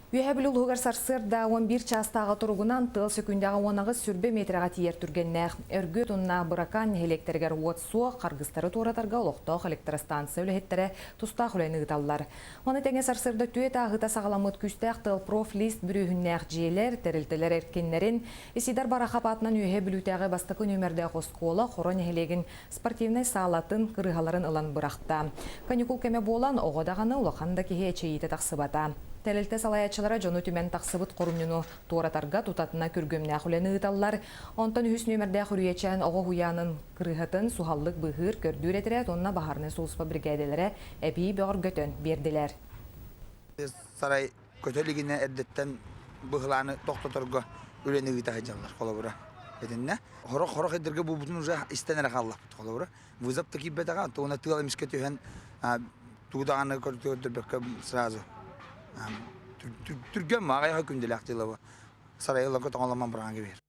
Үөһээ Бүлүү улууһугар сарсыарда 11 чаастааҕы туругунан тыал сөкүүндэҕэ 18 сүрбэ миэтэрэҕэ тиийэр түргэннээх. Өргүөт уонна Быракаан нэһилиэктэригэр уот суох, харгыстары туоратарга олохтоох электростанция үлэһиттэрэ тустаах үлэни ыыталлар. Маны тэҥэ сарсыарда түөт ааһыыта саҕаламмыт күүстээх тыал профлист бүрүөһүннээх дьиэлэр, тэрилтэлэр эркиннэрин, Исидар Барахов аатынан Үөһээ Бүлүүтээҕи бастакы нүөмэрдээх оскуола Хоро нэһилиэгин спортивнай саалатын, кырыыһаларын ылан бырахта. Каникул кэмэ буолан, оҕо даҕаны, улахан да киһи эчэйиитэ тахсыбата. Тэрилтэ салайааччылара дьону түмэн тахсыбыт хорумньуну туоратарга тутатына күргүөмнээх үлэни ыыталлар. Онтон үһүс нүөмэрдээх Үрүйэчээн оҕо уһуйаанын кырыыһатын суһаллык быыһыыр, көрдүүр этэрээт уонна баһаарынай сулууспа биригээдэлэрэ эбии бөҕөргөтөн биэрдилэр. Сарай көтө илигинэ эрдэттэн быһылааны тохтоторго үлэни ыыта сылдьаллар холобура. Итиннэ хорох-хорох идэргэ буолбутун уже истэн эрэ хааллахпыт холобура. Вызов да киирбэтэҕэ, уонна тыал эмискэ түһэн тугу даҕаны көрдөрбөккө сразу түргэн аҕыйах күндэлээх дьыла бу сарайыларга тоҥоломон быраҕан кэбиһэр.